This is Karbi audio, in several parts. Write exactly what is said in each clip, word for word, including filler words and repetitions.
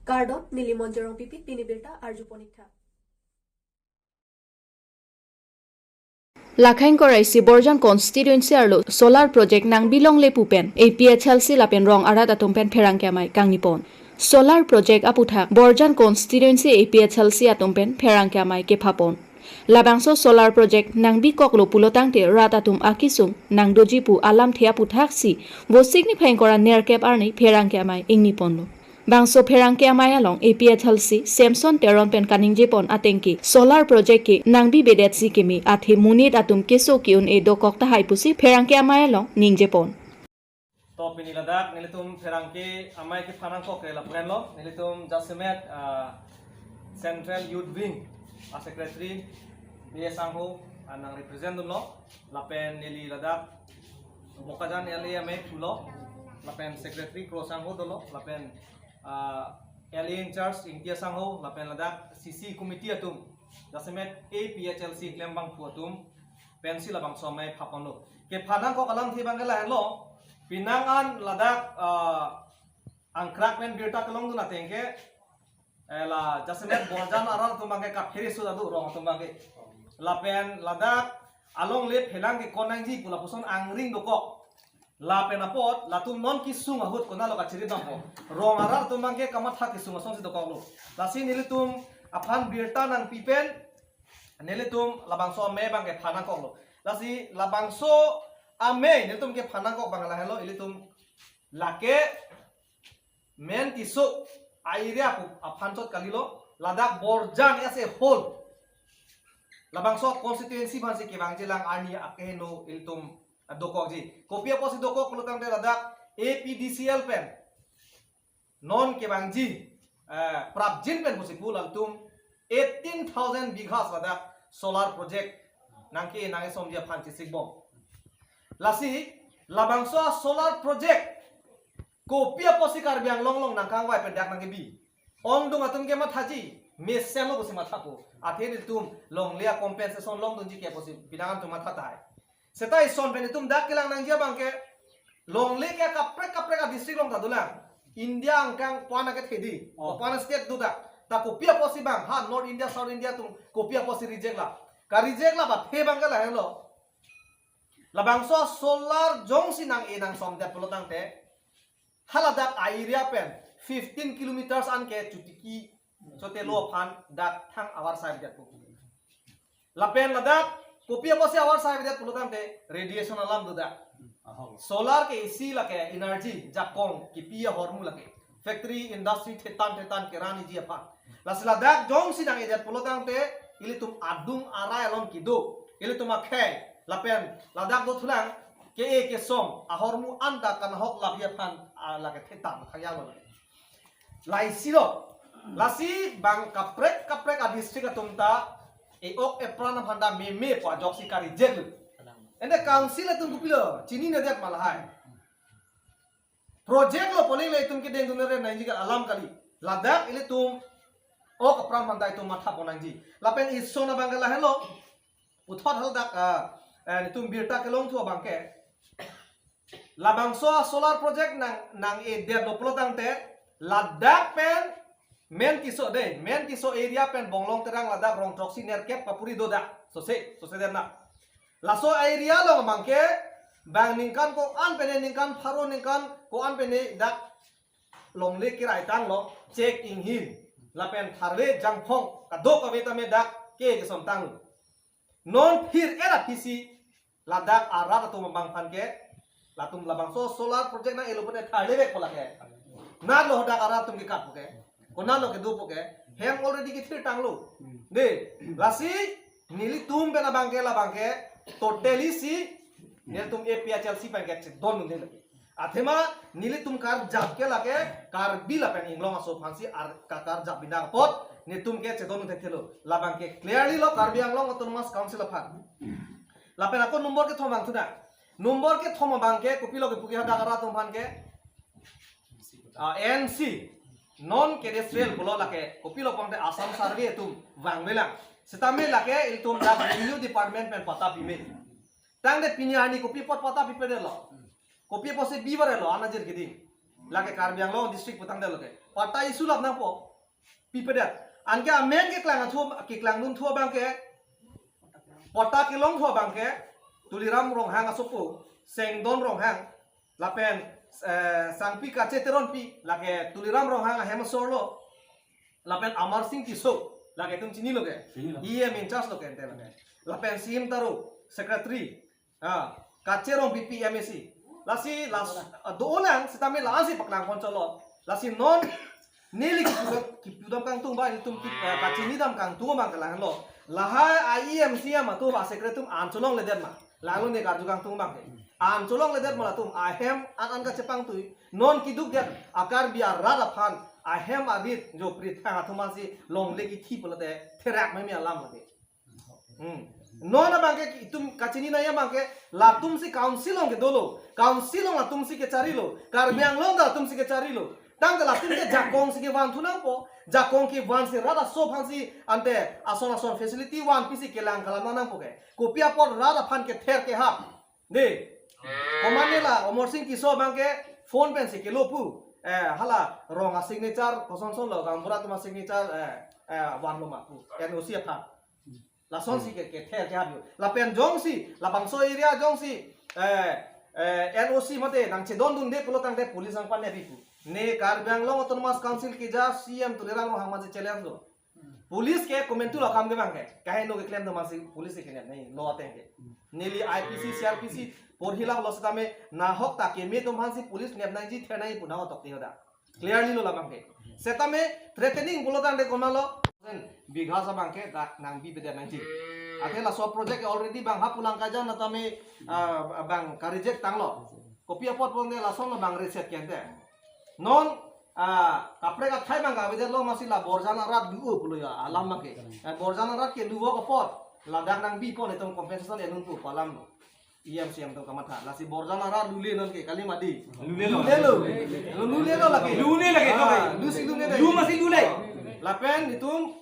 Kardom, neli Monjorong Pipit, pini birta arju ponik tha. Lakhain korai si Borjan constituency arlo solar project nangbi longle pu pen A P H L C lapen rong arat atum pen pherangke amei kangni pon. Solar project aputhak Borjan constituency A P H L C atum pen pherangke amei kepha pon. Labangso solar project nangbi koklo pulo tangte rat atum akesung nangdoji pu alamthe aputhak si Vosik niphai ingkoi ra nerkep arni pherangke amei ingni ponlo. Bangso pherangke amei along A P H L C Samson Teron pen kaningje pon ateng ke solar project ke nangbi bedet si keme athe monit atum keso ke-un-e dokok tahai pusi pherangke amei along ningje pon. To pini ladak nelitum pherangke amei kepha nangkok ke lapu-an lo, nelitum jasemet, ah, Central Youth Wing a Secretary B S Sangho, ah, nang represent dunlo, lapen neli ladak Bokajan L A amei pulo, lapen Secretary Kro Sangho dolo, lapen, ah, L A in charge Ingtia Sangho, lapen ladak C C committee atum, jasemet A P H L C klembangphu atum pensi labangso amei pha ponlo. Kepha nangkok alamthe abang ke lahenlo. Penang an ladak, ah, angkrak pen birta kelongdun ateng ke, eh, la jasemet Borjan arat atum abang ke kaphere su adu rong atum abang ke. Lapen ladak alongle pherangke ko nangji pu lapuson angring dokok. Lapen apot latum non kesung ahut konatlo kachiri dampo. Rong arat atum abang ke kamatha kesung asonsi dokoklo. Lasi nelitum aphan birta nangpi pen nelitum labangso amei abang kepha nangkoklo. Lasi labangso amei nelitum kepha nangkok abang lahenlo, ilitum lake main Tisso a-area pu aphan chot kalilo, ladak Borjan as a whole. Labangso constituency aphansi kevangjilang arni akeheno ilitum dokokji. Kopi apotsi dokok pulo tangte ladak A P D C L pen non kevangji, eh, prapjin pen pusi pu latum eighteen thousand bighas ladak solar project nangke nang-e somji aphan chesikbom. Lasi labangso solar project kopi apotsi Karbi Anglong along nangkangvai pen dak nangkebi. Ongdung atum ke mathaji, mesenlo pusi mathapo. Athe nelitum longle a-compensation longdunji ke pusi penang an atum matha tahai. Seta ison pen itum dak kelang nangji abang ke longle ke kaprek kaprek a-district along ta dolang. India angkang ko-an akethe di. Oh. Ko-an state do dak. Ta kopi apotsi abang, ha North India, South India atum kopi apotsi reject la. Ka-reject la bathe abang ke lahenlo. Labangso solar jongsi nang-e nang somdet pulo tangte, haladak a-area pen fifteen kilometers an ke chotiki chotelo aphan dak thang avarsai avedetpo. Lapen ladak kopi apotsi avarsai avedet pulo tangte radiation alam do dak. Ahok. Solar ke isi lake energy jakong kipi ahormu lake. Factory, industry thetan thetan keran iji aphan. Lasi ladak jongsi nang-edet pulo tangte ilitum adung arai along kedo. Ilitum akhei lapen ladak dothulang ke-e kesom ahormu anta kanahok labi aphan, ah, lake thetan khayang lo. Laisi lo. Lasi bang kaprek kaprek a-district atum ta e-ok epran aphan ta meme pu ajoksi ka-reject lo. Ante council atum kopilo, chininedet ma lahai. Project lo pu le ilitum kedengdun re nangji ke alam kali. Ladak ilitum ok apran aphan ta itum matha pon nangji. Lapen ison abang ke lahenlo. Puthot haladak, ah, eh, itum birta kelongthu abang ke. Labangso solar project nang, nang-edetlo pulo tangte ladak pen main Tisso de, main Tisso area pen Bonglong Terang ladak rong throksi nerkep kapuri do dak. Sose, sose den na. Laso area along abang ke bang ningkan ko-an pen ningkan pharo ningkan ko-an pen dak longle kirai tanglo, Chek, Inghin lapen Tharve, Jangphong kadokave tame dak ke kesom tanglo. Non phir era phisi ladak arat atum abang aphan ke latum labangso solar project nang-elo pute tharle vek ko lake. Natlo dak arat atum kekat puke. Konatlo kedo puke. Hem already kethir tanglo. De, lasi nelitum pen abang ke labang ke totally si nelitum A P H L C abang ke chedondunde lake. Athema nelitum karjap ke lake Karbi lapen Inglong aso aphansi ar ka karjap binang apot nelitum ke chedondun thekthelo. Labang ke clearly lo Karbi Anglong Autonomous Council aphan. Lapen ako number kethom abang thuda. Number kethom abang ke kopilo kepu ke hadak arat atum aphan ke, ah, N C, non cadastral pulo lake, kopilo pangte Assam Survey atum vangvelang. Setame lake ilitum dak revenue department pen patta pime. Tangte pini arni kopi apot patta pipe detlo. Kopi apotsi bi bar-etlo, anajir keding. Lake Karbi Anglong district putangte lake patta issue lap nangpo. Pipedet. Anke amen keklang athu, keklang dun thu abangke, patta kelong thu abangke Tuliram Ronghang asopo, Sengdon Ronghang, lapen eh, Sangpi Kache Teronpi, lake Tuliram Ronghang ahem asor lo, lapen Amar Singh Tisso, lake itum chinilo ke. Chinilo. E M in charge lo ke ante lake. Lapen C M Taro, secretary, ah, Kache Rongpipi M A C. Lasi las, ah, do-onang sitame la-ansi paklang pon cholo. Lasi non neli kipu dam, kipu dam kangtung ba, itum ki, eh, kachini dam kangtung abang kelang lo. Lahai a E M C M atum a secretary atum an cholongledet ma. Langlo ne karju kangtung abang ke. An cholongledet ma latum ahem an an kachepangtui. Non kiduk dia a Karbi arat aphan ahem arit jo prithang atum ansi longle kithi pulote therak meme alam lake. Hmm. Non abangke itum kachini nangji abangke latumsi council along ke dolo. Council along latumsi kecharilo. Karbi Anglong ta latumsi kecharilo. Tangte latum ke jakongsi kevan thu nangpo. Jakong kevansi rat aso aphansi ante ason ason facility vanpisi kelang kalam nangpo ke. Kopi apot rat aphan kether kehap. Dei. Komatne la Amar Singh Tisso abangke phone pensi kelo pu. Eh, hala rong a signature, kosonson lo, gaonbura atum a signature, eh, eh, vanlo ma pu. N O C aphan. Lasonsi ke, kether kehap lo. Lapen jongsi, labangso area jongsi, eh, eh, N O C mate nangchedondunde pulo tangte police nangpanep pu. Ne Karbi Anglong Autonomous Council keja C M Tuliram Ronghang mansi challenge lo. Police ke komantu lo akam ke abangke. Kaheno keklem do mansi police ke nep nangji lo ateng ke. Neli I P C, C R P C porhilap lo sitame nahok ta keme atum aphansi police nep nangji ther nangji pu nangtok ti hoda. Clearly lo labangke. Setame threatening pulo tangte komatlo. Bigha sa abangke dak nangbipedet nangji. Athe laso project already bang hap pulang kajan atame, ah, bang ka-reject tanglo. Kopi apot ponte lason lo bang reset kente. Non, ah, kaprek akhai bang kavedetlo masi la Borjan arat lu-o pulo ya alam abangke. Eh, Borjan arat ke lu-o apot ladak nangbi pon itum compensation enun pu alam lo. E M C M atum kamatha. Lasi Borjan arat lule non ke kali mati. Lulelo. Lulelo. Lulelo lake. Lule lake, Ah, lule. Lusi lule dei. Lu masi lule. Lapen itum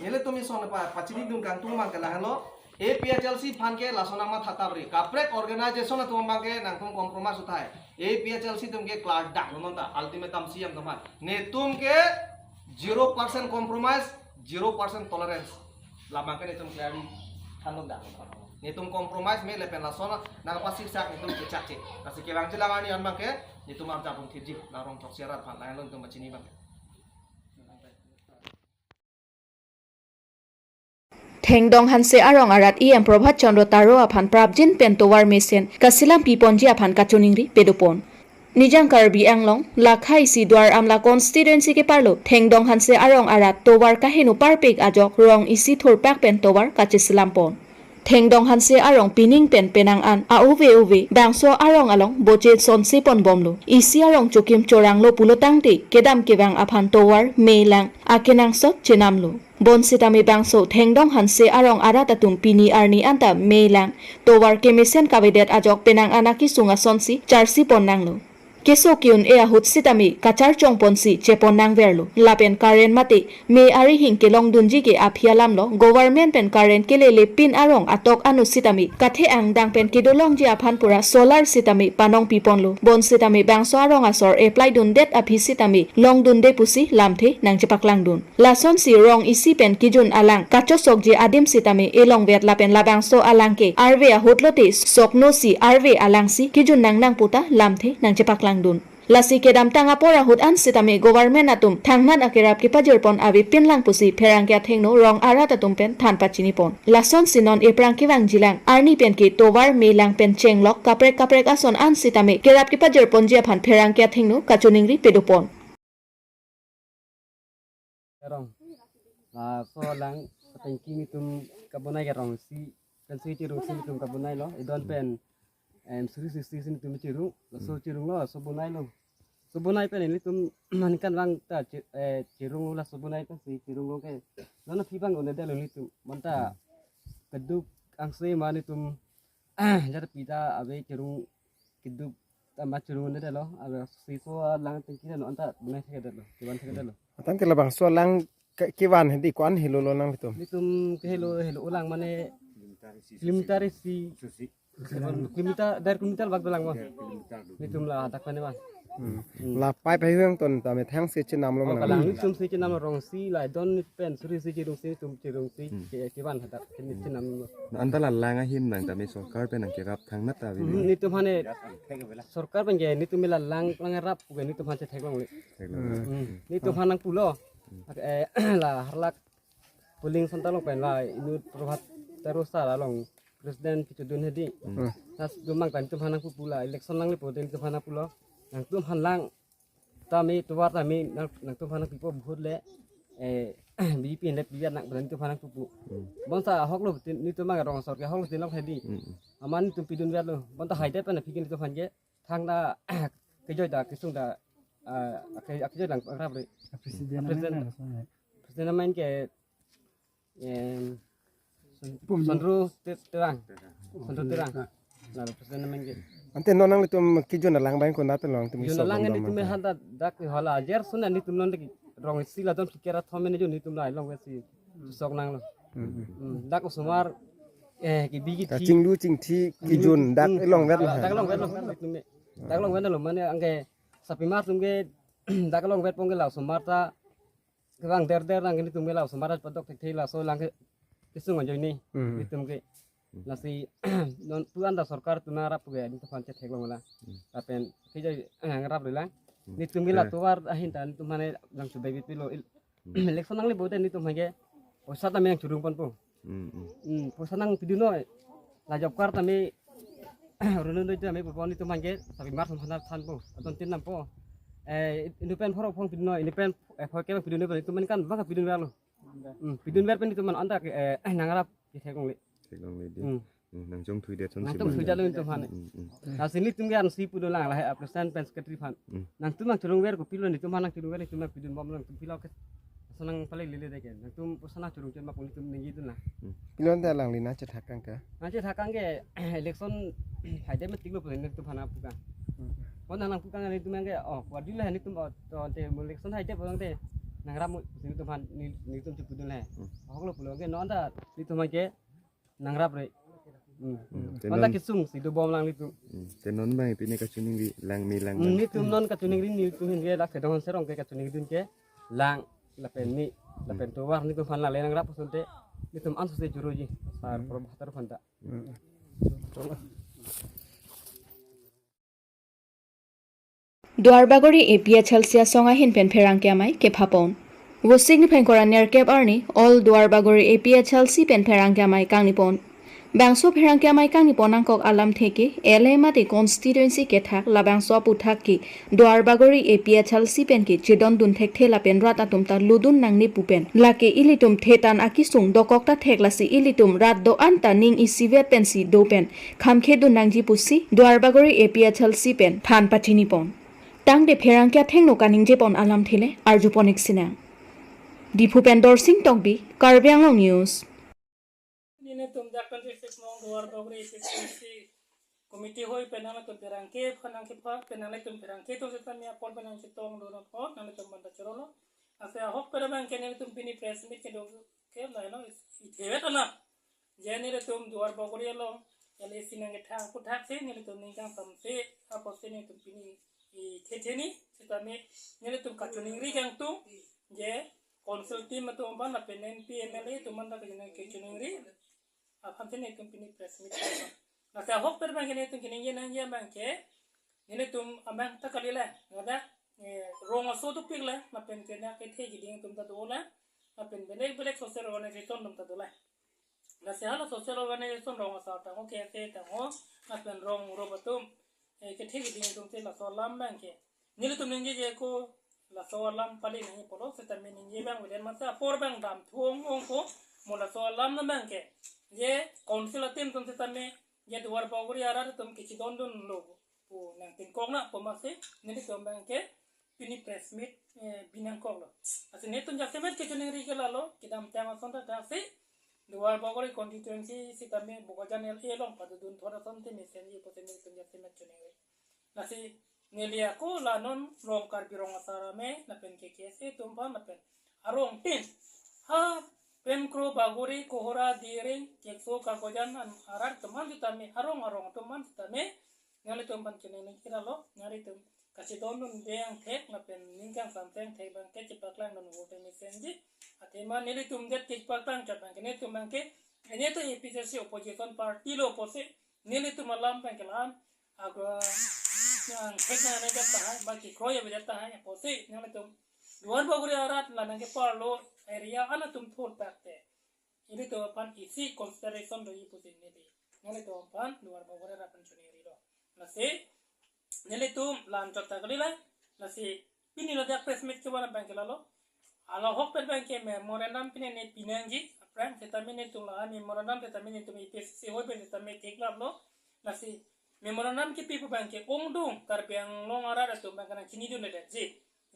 nelitum ison pa, pachinidun kangtung abang ke lahenlo. A P H L C aphan ke lason nangmatha tapri. Kaprek organization atum abangke nangtum compromise uthai. A P H L C atum ke klardak lo non ta. Ultimatum C M atum aphan. Netum ke zero percent compromise, zero percent tolerance. Labangke netum clearly thanlo dak. Netum compromise me lapen lason nangpasiksak netum kechakche. Lasi kevangji alang arni an abangke netum arjapon thipji. La Rongthoksi arat aphan lahenlo netum pachini abangke. Thengdong Hanse arong arat E M Prabhat Chandra Taro aphan prapjin pen tovar mesen kaselam piponji aphan kachiningri pedopon. Nijang Karbi Anglong, Lakha isi Duar Amla constituency keparlo, Thengdong Hanse arong arat tovar kaheno parpik ajok rong isi thurpak pen tovar kacheselampon. Thengdong Hanse arong pining pen penang an a-uve uve bangso arong along boche sonse ponbomlo. Isi arong chokim choranglo pulo tangte kedam kevang aphan tovar, me, lang akenangsot chenamlo. Bonsitame bangso Thengdong Hanse arong arat atum pini arni anta me, lang, tovar kemesen kavedet ajok penang an akesung asonsi charsi pon nanglo. Keso ke-un-e ahut sitame kacharchong ponsi chepon nangverlo. Lapen current mate me arihing kelongdunji ke aphi alam lo, government pen current kelele pin arong atok anu sitame kathe angdeng pen kedolongji aphan pura solar sitame panong piponlo. Bonsitame bangso arong asor apply dundet aphi sitame longdunde pusi lamthe nangchepaklangdun. Lasonsi rong isi pen kejun alang kachosokji adim sitame elongvet lapen labangso alang ke arve ahut lote soknosi arve alangsi kejun nangnang puta lamthe nangchepaklangdun. Lasi kedamtang apor ahut an sitame government atum thangman akerap kepajirpon avepinlang pusi pherangke athengno rong arat atum pen than pachinipon. Lasonsi non ephrang kevangjilang arni pen ke tovar, me, lang pen chenglok kaprek kaprek ason an sitame kerap kepajirponji aphan pherangke athengno kachiningri pedopon. Arong. Laso alang atengki netum kabonai ke rong isi, pen sui chirung si netum kabonailo. Idon pen, em, suri sisi si netum chirung. Laso chirunglo, laso bonailo. Laso bonai pen netum aningkanvang ta chi-, eh, chirunglo laso bonai pensi chirunglo ke. Non aphi bang un-edetlo netum. Bonta keduk angse ma netum jat pita ave chirung keduk tama chirung un-edetlo, ave siso alang tengki no anta bonai thekdetlo, kevan thekdetlo. Atangte labangso alang ke-, kevan hedi ko-an helo lo nanglitum? Netum kehelo, helo alang mane kilometer isi. Kilometer, der kilometer bak dolang ma. Netum ladak mane ma. Hmm. Hmm. La pipe hai hang ton tame thang si chenam lo. Oh, manang. Kalang nitum si chenam lo, rong si la don ni pen suri si chirung si tum chirung si Hmm. ke kevan hadak kini chenam lo. Anta la lang ahim nang tame sorkar pen nangkerap thangnat ta Hmm, bini. Nitum aphan e sorkar pen ke nitum la lang lang rap ke nitum aphan chetheklongle. Theklong. Hmm. Hmm. Nitum aphan nangpulo. Hmm. Eh, la harlak polling center along pen la inut Prabhat Taro sir along president kechodun hedi. Hmm. Hmm. Nas dumang pen nitum aphan nangpupu la election nangle po nitum aphan nangpulo. Nangtum aphan lang tame tovar tame nang, nangtum aphan nangpipo vote le, eh, B J P le piya nang nitum aphan nangpupu. Hmm. Bonta ahok lo tin nitum mang rong asor ke ahok lo tin lok hedi. Hmm. Amat nitum pidunver lo. Bonta haite pen aphi ke nitum aphan ke thang ta kejoi ta kesung ta, ah, ake, akejoi lang rap re. President President. Amendment, President amendment ke, em, Pum. Sondro Te-, Terang. Sondro Terang. Lalu President amendment ke. Ante non nanglitum kejun alang bang konat along tum Jun isok alang dom nitum dom. Hanta dak hala ajer suna nitum non de rong si la don kikera thom ne jun nitum la long si sok nang lo. Hmm, hmm. Hmm, dak osomar, eh, ke bigi thi. Kachinglu chingthi kejun dak Hmm. Longvet lo. Dak longvet lo, nitum me. Dak longvet lo, mane angke sapimar atum ke dak longvet pon ke la osomar ta kevang der der nang ke nitum ke la osomar ta padok thekthe laso lang ke kesung ajoine Hmm. nitum ke. Hmm. Lasi non pu anta sorkar atum nang rap ke nitum aphan chetheklong la. Hmm. Lapen kejoi nang rap le lang. Hmm. Nitum ke la Eh. tovar ahin ta nitum mane lang subai bit pilo il. Hmm. Election nangle po te nitum aphan ke poisa tame nangchurung ponpo. Hmm, hmm. Hmm, poisa nangpidun noi. La job card tame runu noi tame po nitum aphan ke sapimar atum aphan thanpo. Adon tin nampo. Eh, inut pen phoro phong pidun noi, inut pen, eh, phoro ke pidun noi, nitum aphan kan bang pidunver lo. Hmm, pidunver pen nitum aphan anta ke, eh, nangrap ketheklongle. Theklongle di. Hmm. Hmm, nangchongthui det son Nangchongthui siman. Det lo nitum aphan. Hmm, hmm. Lasi nitum ke an si pudo lang lahai a president pen secretary aphan. Hmm. Nangtum nangchurungver kopilo nitum aphan nangchurungver nitum nangpidun bom nangtum pilo ke. Asa nangpale lele de ke. Nangtum poisa nangchurung chen ma ko nitum ningje dun na. Hmm. Pilo ante alangli nangchethak kang ke? Nangchethak kang ke election haide meeting lo pulo nitum aphan apu kang. Hmm. Ko nang nangpu kang nitum ke, oh, kuat dulu nitum, oh, to ante election haide pulo ante nangrap mu nitum aphan ni, nitum chepudun le. Hmm. Ahok lo pulo ke non ta nitum aphan ke nangrap re. Hmm. Hmm, te Anta non kesung si dobom lang nitum. Hmm, te non bang pini kachiningri langme lang Hmm, bang. Nitum non kachiningri nitum ahin ke dak Kedong Hanse Rong ke kachiningri ahin ke lang lapen ni lapen tovar nitum aphan la le nangrap ason te nitum anso se juruji sar Hmm. Prabhat Taro aphan ta. Hmm. Duarbagori A P H L C asong ahin pen pherangke amei kepha pon. Vosik niphai ingkoi ra nerkep arni all Duarbagori A P H L C pen pherangke amei kangni pon. Bangso pherangke amei kangni pon nangkok alamthe ke L A mate constituency kethak labangso aputhak ke Duarbagori A P H L C pen ke chedondun thekthe lapen rat atum ta lodun nangne pu pen lake ilitum thetan akesung dokok ta thek lasi ilitum rat do-an ta ning isivet pensi do pen khamkhedun nangji pusi Duarbagori A P H L C pen than pachini pon. Tangte pherangke athengno kaningje pon alamthe le arju pon-ik sinang. Diphu pen Dorsing Tokbi, Karbi Anglong News. Nelitum dak twenty-six nong Duarbagori A P H L C committee hoi pen nangtum pherangke aphan nangkepha pen nangtum pherangke atum seta mi apor pen nangchetongdun non nangtum banda chorolo. Ase ahok pen abang ke nelitum pini press meet kedo ke lailo ithevet ana. Je nelitum Duarbagori along L A C nangkethak aputhak si nelitum ning kangsamse apotsi nelitum pini i thetheni sitame nelitum kachiningri kangtung je council team atum aphan lapen M P M L A atum aphan ta kachiningri aphan si nelitum pini press meet. Lasi ahok pen abang ke nelitum kaningje nangji abang ke nelitum abang ta kali le, ladak, eh, rong aso dopik le, lapen ke na kethe keding atum ta do le, lapen belek belek social organization atum ta do le. Lasi hala social organization rong asar tangho, K S A tangho, lapen rong rup atum, eh, kethe keding atum si laso alam abang ke nelitum ningjeje ko laso alam pali nangji pulo sitame ningje abang veden masa apor abang damthu ong ong ko mo laso alam abang ke je council a team atum sitame je Duarbagori arat atum kachidondun lo pu nangtingkok na pu masi nelitum abang ke pini press meet, eh, binong koklo. Lasi nelitum jasemet kachiningri ke lalo kedamtang ason ta si Duarbagori constituency sitame Bokajan L A along padodun thot ason te mesenji pusi nelitum jasemet chiningri. Lasi neli ako la non rong Karbi rong asar amei lapen K K S A atum aphan lapen arong tin ha Pemkro, Bagori, Kohora, Diring, Kekso, Kakojan an arat atum aphan sitame arong arong atum aphan sitame nanglitum aphan chiningri ke lalo nanglitum kachedondunde angthek lapen ning kangsam angthek abangke chepaklang dun vote mesenji. Athema nelitum det kepaklang chot abangke nelitum abangke, netum A P H L C opposition party lo pusi nelitum alam abangke la-an, agro angthek nangnedet tahai, ba kekroi avedet tahai pusi nelitum Duarbagori arat la nangkepar lo area an atum thurpak te ilitum aphan isi consideration doji pusi neli, nelitum aphan Duarbagori arat aphan choningri lo. Lasi nelitum la-an chot ta kali la. Lasi pini ladak press meet kevan abangke lalo. Hala ahok pen abangke memorandum pini ne pinangji. Aphrang setame netum la memorandum setame netum A P H L C hoi pen setame theklap lo. Lasi memorandum kepi pu abangke ongdung Karbi Anglong arat atum abangke nangchinidundedetji.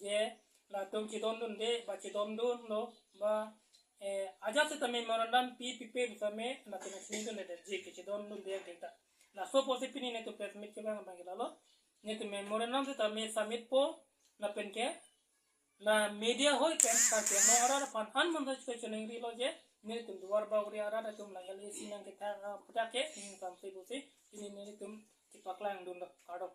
Je latum chedondunde ba chedondunlo ba, eh, ajat setame memorandum pi pipe setame latum nangchinidundedetji kachedondunde angthek ta. Laso pusi pini netum press meet kevang abangke lalo. Netum memorandum setame submit po lapen ke la media hoi pen Karbi Anglong arat aphan an mansa choningri lo je netum Duarbagori arat atum la L A C nangkethang aphuthak ke ning samse pusi pini netum chepaklang dunlo, kardom.